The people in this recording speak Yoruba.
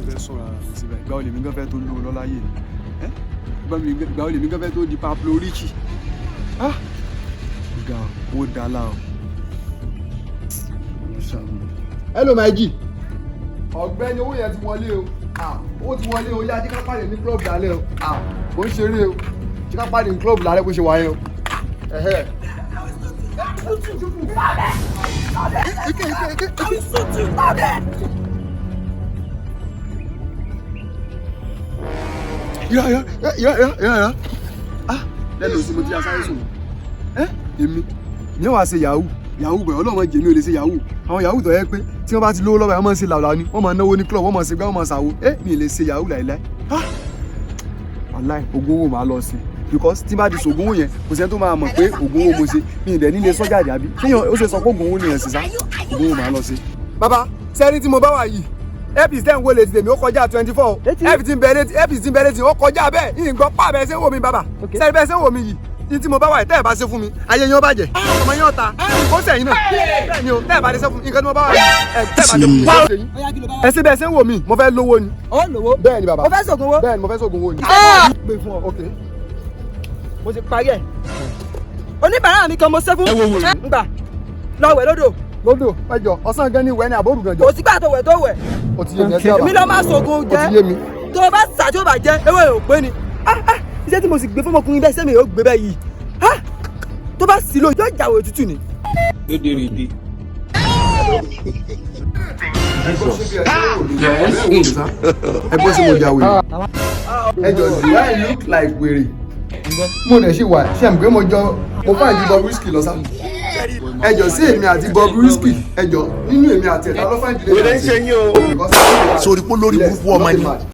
Fẹ́ sọ̀rọ̀ ara mi síbẹ̀. Ìgbà wo lèmi gan fẹ́ tó lówó lọ́láyé mi? Ẹ́, ìgbà wo lèmi gan fẹ́ tó di Pablo Richie? Ah, ga ó dá o. Hello, my G. Ọ̀gbẹ́ni, owó yẹn ti wọlé o. Ah, owó ti wọlé o. Yá, jí ká pàdé ní club lálẹ́ o. Ah, kò ń ṣeré o. Jí ká pàdé ní club lálẹ́ bó ṣe wà yẹn o. Ẹ̀hẹ́. Ike, ike, ike, ike. Irọ́, irọ́, irọ́, irọ́, irọ́, irọ́. Ah, lẹ́nu sí mo ti asáré sùn. Ẹ́, èmi ní wàá ṣe yahoo yahoo bẹ̀. Ọlọ́run jèmi ò lè ṣe yahoo. Àwọn yahoo tó yẹ pé tí wọ́n bá ti lówó lọ́wọ́, wọ́n máa ń ṣe làwùlà ni, wọ́n máa náwó ní club, wọ́n máa ṣe gbá, wọ́n máa ṣàwo. Ẹ́, mi ì lè ṣe yahoo láìláì. Ah, wàláì, ògùn owó máa lọ sí, because tí bá di sògùn owó yẹn, kò sẹ́ni tó máa mọ̀ pé ògùn owó mo ṣe. Mi ì dẹ̀ nílé sọ́jà àbí kéèyàn ó ṣe sọ pé ògùn owó nìyẹn sì sá. Ògùn owó máa lọ sí. Bàbá sẹ́ni tí mo bá wà yìí, apc tẹ́ ń wo létí tèmi, ó kọjá 24. Apc ti ń bẹ létí, apc ti ń bẹ létí, ó kọjá bẹ́ẹ̀. Yìí ń gbọ́ pa bẹ́ẹ̀ ṣé ń wò mí, bàbá sẹ́ni bẹ́ẹ̀ ṣé ń wò mí yìí ní tí mo bá wà yìí, tẹ́ ẹ̀ bá ṣe fún mi, ayé yín ó bàjẹ́, ọmọ yín ó ta kó sẹ́yìn náà. Bẹ́ẹ̀ ni o, tẹ́ ẹ̀ bá ṣe fún mi, nǹkan tí mo bá wà yìí, ẹ̀ tẹ́ ẹ̀ bá ṣe fún mi, ó ṣe yín. Ẹ ṣe bẹ́ẹ̀ ṣé ń wò mí, mo fẹ́ lówó ni. Ó lówó? Bẹ́ẹ̀ ni, bàbá. O fẹ́ sògùn owó? Bẹ́ẹ̀ ni, mo fẹ́ sògùn owó ni. Gbé fún ọ. Ok. Mo ti parí ẹ̀. Oníbàárà mi kan mo ṣe fún. Ngbà lọ wẹ̀ lódò. Lódò ẹjọ, ọ̀sán gan ni ìwẹ̀ ni àbóòrù gan jọ? Kò sígbà tó wẹ̀ tó wẹ̀. Ó ti yé mi, ẹ ti yá. Èmi lọ máa sògùn Ó jẹ́. ti yé mi. Tó o bá sà tí o bá jẹ́ ewé ò pé ni. Ah, ah, iṣẹ́ tí mo sì gbé fún ọmọkùnrin bẹ́ẹ̀ sẹ́mi yóò gbé bẹ́ẹ̀ yìí. Ah, tó bá sì lò yóò jáwé òtútù ni. Rédèrèdè. Ẹ gbọ́ sí mo jà wèrè? Ẹ jọ, do I look like wèrè? Mo dẹ̀ ṣì wà ṣe mọ̀ pé mo jọ mo fà ju Bobrisky lọ sá. Ẹ jọ, sí èmi àti Bobrisky, ẹ jọ, nínú èmi àti ẹ̀ta ló fà jù? Wèrè ń ṣe yín o. Sórí pé lórí burúkú ọmọ ni.